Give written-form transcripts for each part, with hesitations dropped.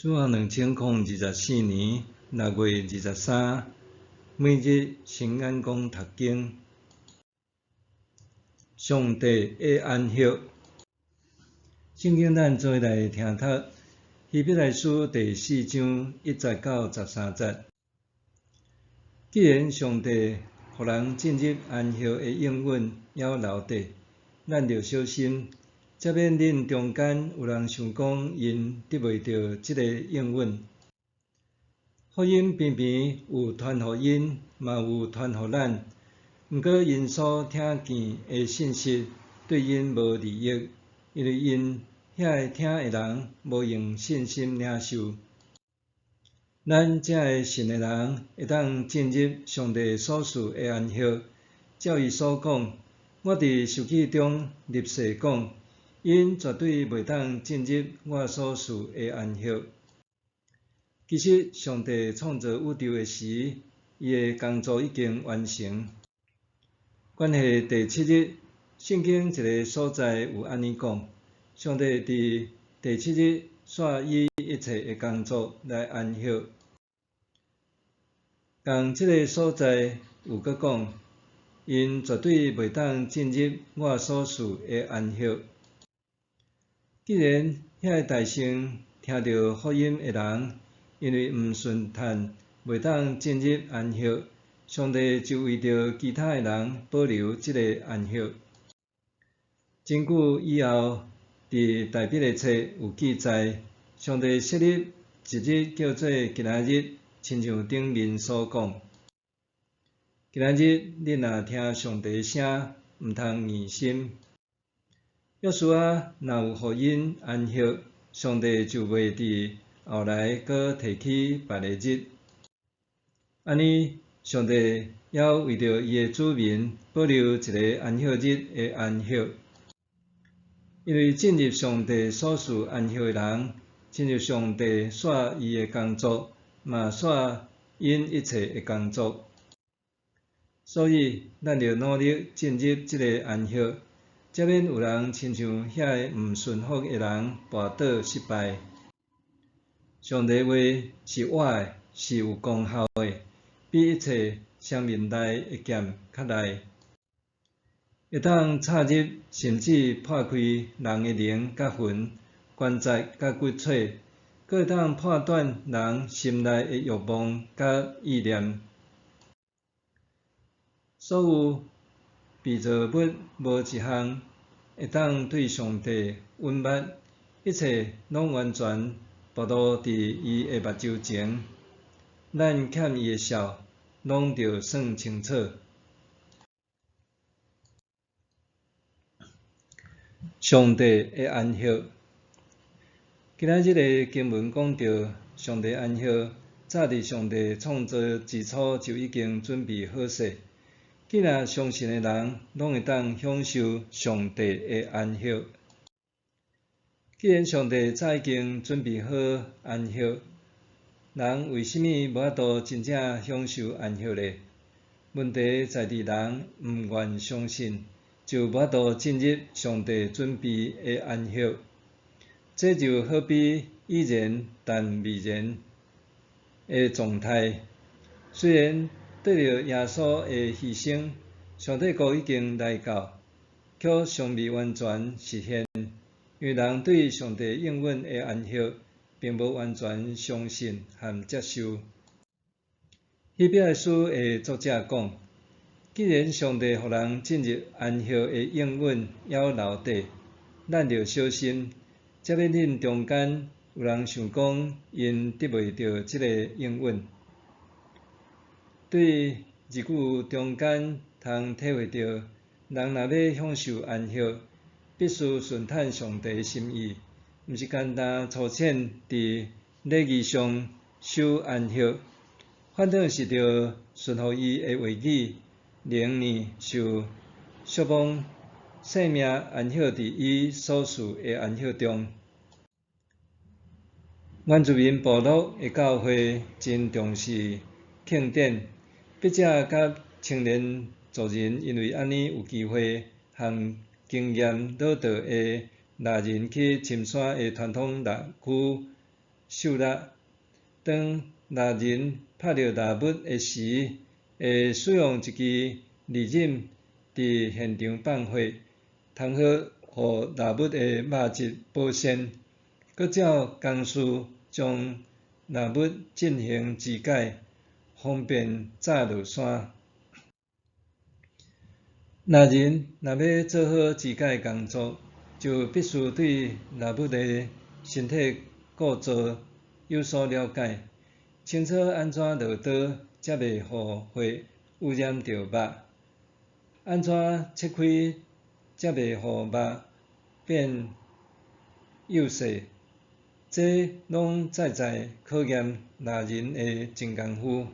主後2024年6月23，每日新眼光讀經，上帝的安息。聖經咱做伙來聽讀希伯來書第四章一節到十三節。既然上帝予人進入安息的應允猶留佇，咱著小心，才免恁中間有人想講𪜶得袂著這个應允。福音平平有傳予𪜶，嘛有傳予咱。毋過𪜶所聽見的信息對𪜶無利益，因為𪜶遐个聽的人無用信心領受。咱這个信的人會當進入上帝所賜的安息，照伊所講，我佇受氣中立誓講，𪜶絕對袂當進入我所賜的安息。其實上帝創造宇宙的時，伊的工作已經完成。關係第七日，聖經一个所在有按呢講：上帝佇第七日煞伊一切的工作來安息。仝這个所在有閣講，𪜶絕對袂當進入我所賜的安息。既然遐个大聲聽著福音的人，因為毋順趁，袂當進入安息，上帝就為著其他的人保留這个安息。真久以後，佇但以理冊有記載，上帝設立一日叫做今仔日，親像頂面所講。今仔日恁若聽上帝的聲，毋通硬心。約書亞若有予𪜶安息，上帝就袂佇後來閣提起別个日。按呢，上帝猶為著伊的子民保留一个安息日的安息。因為進入上帝所賜安息的人，親像上帝煞伊的工作，嘛煞𪜶一切的工作。所以，咱著努力進入這个安息，才免有人親像遐个毋順服的人跋倒失敗。上帝話是活的，是有功效的，比一切雙面利的劍較利，會當插入甚至破開人的靈佮魂、關節佮骨髓，閣會當判斷人心內的欲望佮意念。所有被造物無一項會當對上帝隱瞞，一切攏完全暴露佇伊的目睭前。咱欠伊的數，攏著算清楚。上帝的安息。今仔日的經文講到，上帝安息，早佇上帝創造之初就已經準備好勢。既然相信的人，攏會當享受上帝的安息。既然上帝早已經準備好安息，人為啥物無法度真正享受安息呢？問題在佇人毋願相信，就無法度進入上帝準備的安息。這就好比已然但未然的狀態。雖然得著耶穌的犧牲，上帝國已經來到，卻尚未完全實現，因為人對上帝應允的安息，並無完全相信和接受。希伯來書的作者講，既然上帝予人進入安息的應允猶留佇，咱著小心，才免恁中間有人想講𪜶得袂著這个應允。對字句中間通體會著，人若欲享受安息，必須順趁上帝的心意，毋是簡單粗淺佇禮儀上守安息，反倒是著順服伊的話語，靈呢受束縛，性命安息佇伊所賜的安息中。原住民部落的教會真重視慶典，筆者佮青年族人因為按呢有機會和經驗魯道的獵人去深山的傳統獵區受戮。當獵人拍著獵物的時，會使用一支利刃佇現場放血，通好予獵物的肉質保鮮，閣照工序將獵物進行肢解，方便載落山。獵人若欲做好肢解工作，就必須對獵物的身體構造有所了解，清楚按怎落刀才袂予血汙染著肉，按怎切開才袂予肉變幼細，這攏在在考驗獵人的真功夫。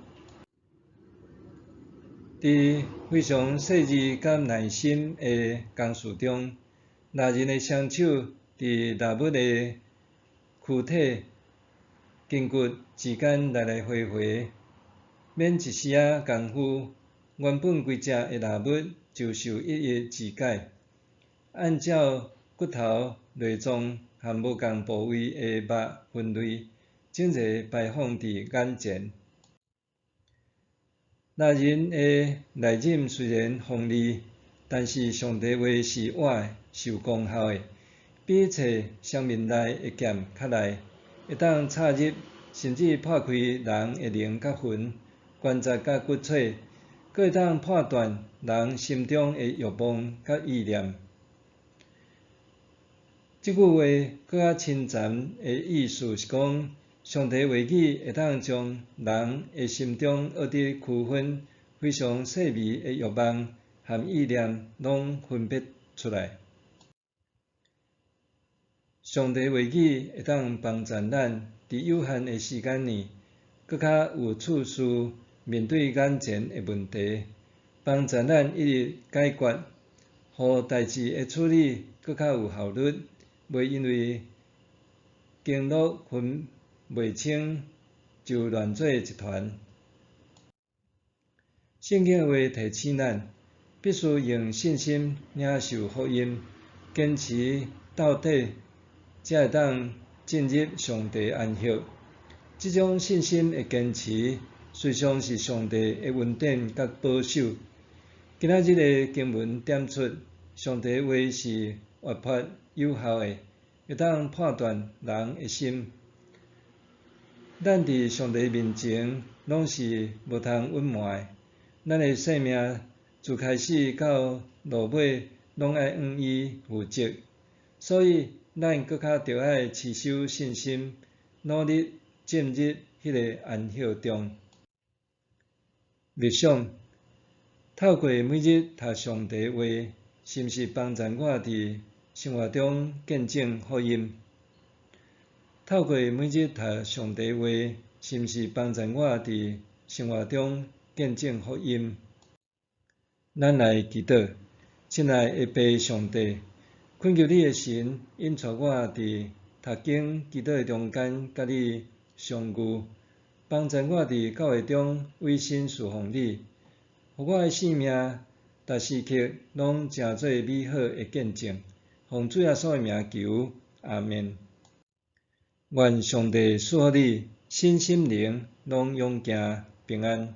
佇非常細膩佮耐心的工序中，獵人的雙手佇獵物的軀體筋骨之間來來回回，免一絲仔功夫，原本規隻的獵物就受一一肢解，按照骨頭、內臟和無仝部位的肉分類，整齊擺放佇眼前。獵人的利刃雖然鋒利，但是上帝話是活的、受功效的，比一切生命內的劍較利，會當插入甚至破開人的靈佮魂、關節佮骨髓，閣會當判斷人心中的欲望佮意念。這句話閣較深層的意思是講，上帝話語會當將人的心中惡得區分非常細微的欲望和意念攏分別出來。上帝話語會當幫助咱佇有限的時間內，閣較有次序面對眼前的問題，幫助咱一一解決，予代誌的處理閣較有效率，袂因為經絡分袂清就亂做一團。聖經的話提醒咱，必須用信心領受福音，堅持到底，才會當進入上帝安息。這種信心的堅持，實際上是上帝的恩典佮保守。今仔日的經文點出，上帝話是活潑有效的，會當判斷人的心。咱佇上帝面前，攏是無通隱瞞的。咱的生命自開始到落尾，攏愛向伊負責。所以，咱閣較著愛持守信心，努力進入彼个安息中。默想，透過每日讀上帝話，是毋是幫助我佇生活中見證福音？透過每日讀上帝話，是毋是幫助我佇生活中見證福音？咱來祈禱，親愛的父上帝，懇求你的神引帶我佇讀經祈禱的中間，佮你相遇，幫助我佇教會中委身事奉你，予我的生命逐時刻攏成做美好的見證。奉主耶穌的名求，阿們。願上帝賜福你，身心靈攏勇健平安。